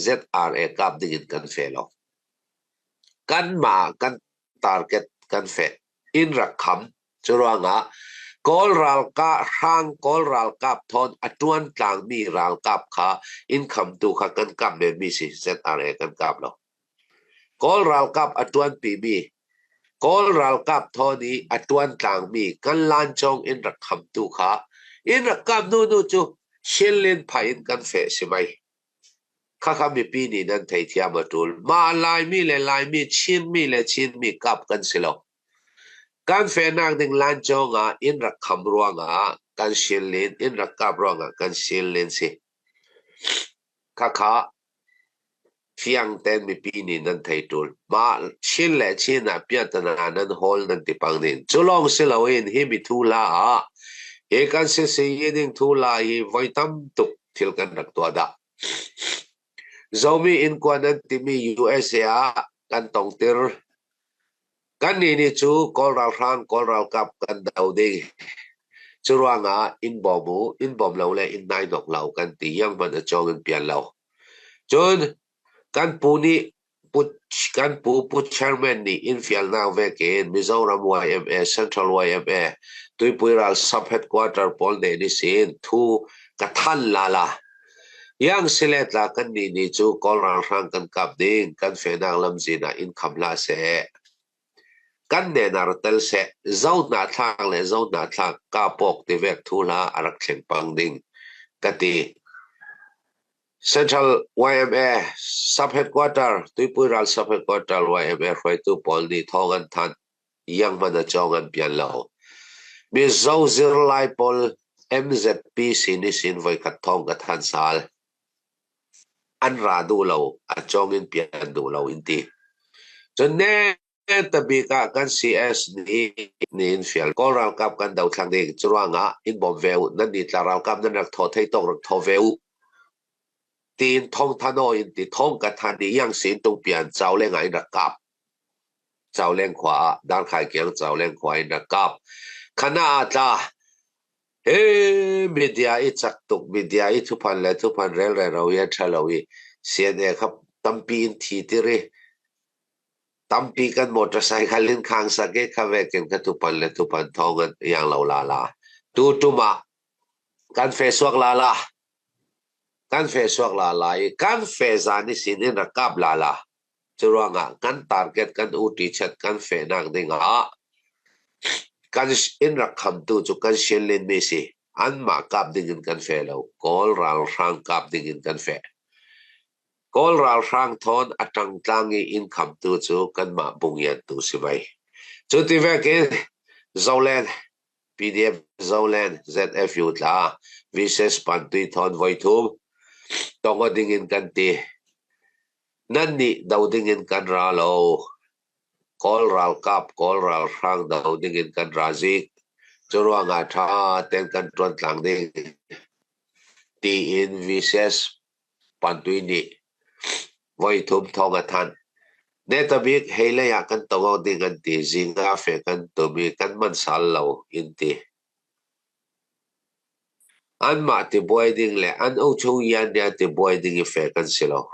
ZRA kap ding in kan fe lo. Kanmah kan target kan feh. Inn rak kham. Curuangah Kawl ralkap hrang Kawl ralkap thawn a ṭuan tlangmi ralkap kha inn khamtu kha kan kap menmi si ZRA kan kap lo. Kawl ralkap a ṭuanpimi Kawl ralkap thawn i a ṭuan tlangmi kan lancawng inn rak khamtu kha inn rak kap nunu cu Shinlin phai in kan feh si mei. Khakha mipi nih nan theithiam a ṭul. Mah Laimi le Laimi, Chinmi le Chinmi kap kan si lo. Kan fehnak ding lancawng ah inn rak kham ruangah kan sinlin, inn rak kap ruangah kan sinlin si. Khakha fiang tein mipi nih nan thei ṭul. Mah Chin le Chin ah piahtana nan hawl nan ti pang ding. Cu lawng si loin hi mi thu la ah hi kan sisi ding thu la hi voi tam tuk thil kan rak tuah dah. Zomi inn kuan an timi USA ah kan tongtir. Kannih nih cu Kawl ralhrang, Kawl ralkap kan do ding. Cu ruangah inn bawm u, inn bawm lo le inn nai nok lo kan ti yang hmanh a cawng in pian lo. Cun kan pu nih kan pu pu chairman nih inn fialnak vekin Mizoram YMA, Central YMA, Tuipui ral sub headquarter pawl nih ni sin thu ka than la la. Yang siletla kan nih ni cu Kawl ralhrang kan kap ding kan fehnak lamzin ah inn kham hlah seh. Kan nen ah tel seh. Zo hnahthlak le zo hnahthlak kapawk tivek thu hla a rak thleng pang ding ka ti. Central YMA sub headquarter Tuipui ral sub headquarter YMA hruaitu pawl nih thawng an thanh. Yang hmanh a cawng an pian lo. Mizo zirlai pawl MZP sin i sin voikhat thawng ka than sal. An ra duh lo, a cawng in pian duh lo in ti. Cun ne tabik ah kan CS nih niin fial Kawl ralkap kan dothlang ding curuangah in bawm ve u nan ni tla ralkap nan rak thaw thei tawk rak thaw ve u tiin thong thano in ti thong ka than i yang sin tung pian chau le ngai rak kap Cauleng khua ah Darkhai kiang Cauleng khua in rak kap. Khana ah tla he media i cak tuk media i thuphan le thuphan rel re ro i tha lo i CNA kha tampi in thi tiri tampi kan motorcycle in khang sak i kha ve ken kha thupan le thupan thong an yang lo la la tu tuma kan fe suak la la kan fe suak la la i kan fe zan i sin in rak kap la la Curuangah kan target kan uṭi chat kan fehnak dingah kan inn rak khamtu cu kan sianlinmi si. Anmah kap dingin kan feh lo. Kawl ralhrang kap dingin kan feh. Kawl ralhrang thawn a ṭangtlang i inn khamtu cu kanmah bungyan tu si mei. Cu ti vekin Zoland, PDF Zoland, ZFU tla, Vises Pantui thawn voithum tongo dingin kan ti. Nannih do dingin kan ra lo. Kawl ralkap, Kawl ralhrang do dingin kan ra zik. Curuangah ṭha tein kan ṭuan tlang ding tiin VCS Pantui nih voithum thawng a thanh. Netabik hei lei ah kan tongo ding an ti. Zingah fe kan tum i kan man sal lo in ti. Anmah tibuai ding le an uchung yan nia tibuai ding i fe kan si lo.